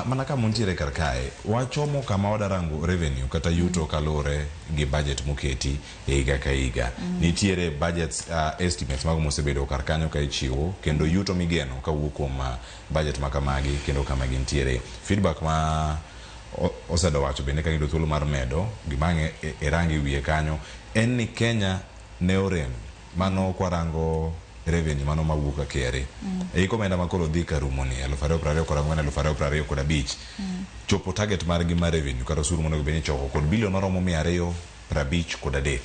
Mana kama untiere kar kae, wachomo kama wadarango revenue kata yuto kaluwore gi budget moketi e higa ka higa. Nitiere budgets estimates mago mosebedo kar kanyo ka ichiwo kendo yuto migeno kawuok kuom budget ma kamagi kendo kama gintiere. Feedback ma osedo wacho bende ka giyudo thuolo mar medo gima ang' irango e wiye kanyo en ni Kenya ne orem mano kwarango revenue mano mawuok ka KRA. E hik omenda ma koro dhi karumo ni 2024 2025 chopo target margi mar revenue kata osuru monego bed ni ichoko kod bilion maromo 253.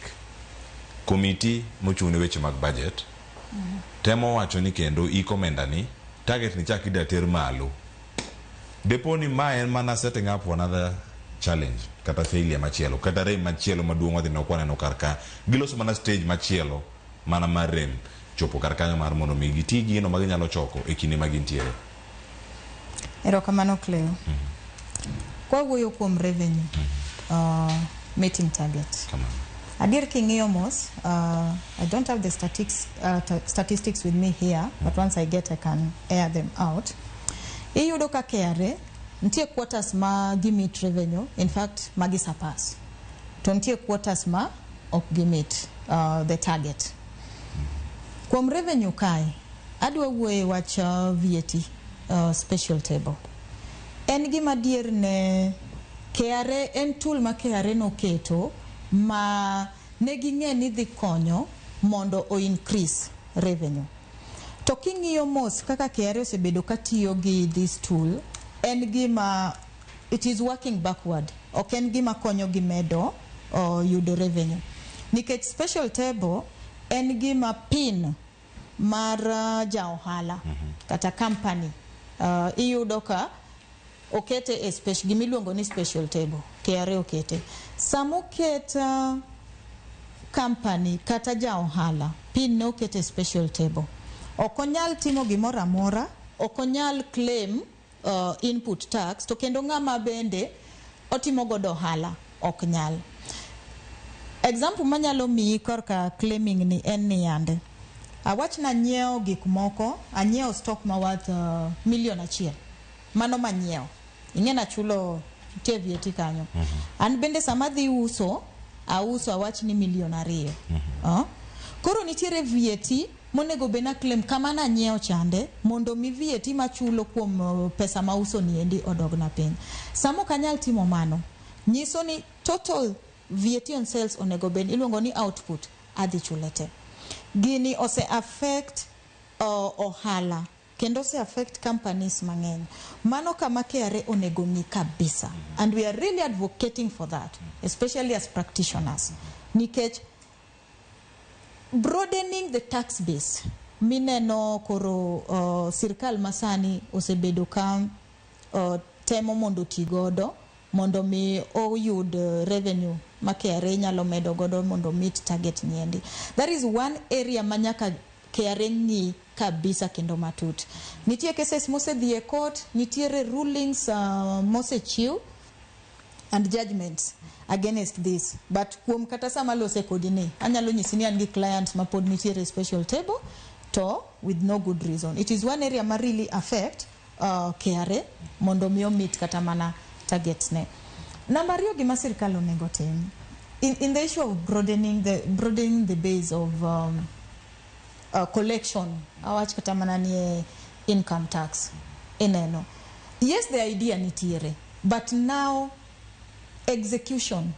Komiti mochung' ne weche mag budget temo wacho ni kendo hik omenda ni target ni chak ida ter malo. Depo ni ma en mana setting up for another challenge kata failure machielo kata rem machielo maduong' wadhi neno kwaneno kar ka giloso mana stage machielo mana mar rem chopo kar kanyo mar mondo mi giti gino ma ginyalo choko e kinde ma gintiere. Erokamano, Cleo. Kwawuoyo kuom revenue meeting target. Kamano. Adier king'iyo mos, I don't have the statistics with me here, but once I get, I can air them out. Iyudo ka KRA nitie quarters ma gi meet revenue, in fact ma gi surpass. To nitie quarters ma ok gi meet the target. Kuom revenue kae, adwa wuoye wach VAT special table. En gima adier ne KRA, en tool ma KRA noketo ma ne ging'e ni dhi konyo mondo o increase revenue. To king'iyo mos kaka KRA osebedo katiyo gi this tool, en gima it is working backward. Ok en gima konyo gi medo yudo revenue. Nikech special table en gima PIN mar ja ohala kata company iyudo ka okete e gimiluongo ni special table. KRA okete. Samoket company kata ja ohala PIN ne okete e special table. Ok onyal timo gimoro amora, ok onyal claim input tax, to kendo ng'ama bende otimo godo ohala ok nyal. Example manyalo miyi korka claiming ni en ni yande. Awach nanyiewo gik moko, anyiewo stock ma worth 1 million. Mano manyiewo. Ing'e nachulo, nitie VAT kanyo. An bende sama adhi uso, auso awach ni 2 million. Koro nitiere VAT monego bed na claim kama nanyiewo chande mondo mi VAT machulo kuom pesa mauso niendi odogna piny. Sama ok anyal timo mano, nyiso ni total VAT on sales onego bed iluongo ni output adhi chule te. Gini ose affect ohala kendo ose affect companies mang'eny. Mano kama KRA onego ng'i kabisa. And we are really advocating for that, especially as practitioners. Nikech broadening the tax base mineno koro sirkal masani osebedo ka temo mondo oti godo mondo mi oyud revenue ma KRA nyalo medo godo mondo meet target niendi. That is one area ma nyaka KRA ng'i kabisa kendo matut. Nitie cases mosedhi e court, nitiere rulings mosechiw and judgments against this. But kuom kata sama lose kodi ni, anyalo nyisi ni an gi clients ma pod nitiere special table to with no good reason. It is one area ma really affect KRA mondo mi meet kata mana targets ne. Namba ariyo, gima sirkal onego tim in the issue of broadening the base of collection, awach kata mana ni e income tax ineno, yes, the idea nitiere, but now execution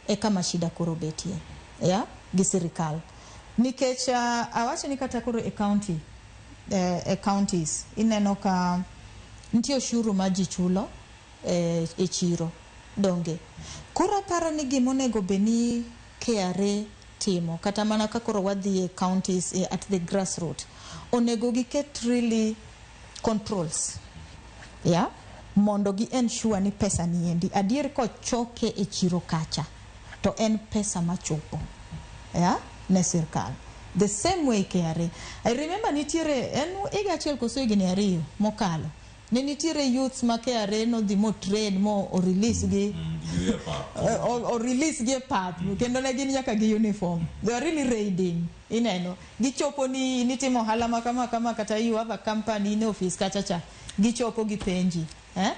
e kama shida koro betie, yeah, gi sirikal, nikech awacho ni kata koro e county, e counties ineno ka nitie oshuru ma ji chulo e chiro donge. Koro aparo ni gimonego bed ni KRA timo kata mana ka koro wadhi e counties, at the grassroot, onego giket really controls, yeah, mondo gi ensure ni pesa ni endi adier kochoke e chiro kacha to en pesa machopo, yeah, ne sirkal. The same way KRA, I remember nitiere en higa achiel koso higni 2 mokalo ne nitiere youths ma KRA nodhi mo train mo o release gi o release gi e pap kendo ne gin nyaka gi uniform. They are really raiding. Ineno gichopo ni nitimo ohala ma kama kama, kata you have a company in office kacha cha, gichopo gipenji, eh?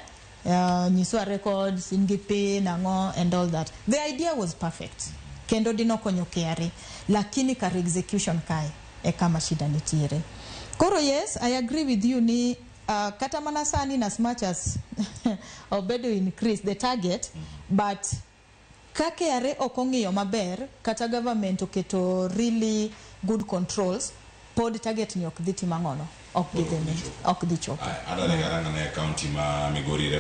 Nyiswa records in gi pin ang'o and all that. The idea was perfect kendo dinokonyo KRA, lakini kar execution kae e kama shida nitiere. Koro yes, I agree with you ni kata mana sani, in as much as obedo increase the target, but ka KRA ok ong'iyo maber kata government oketo really good controls, pod target ni ok dhi timo ang'ono, ok dhi dhi, ok dhi chopo. Adwa dhi karang'ane county ma Migori.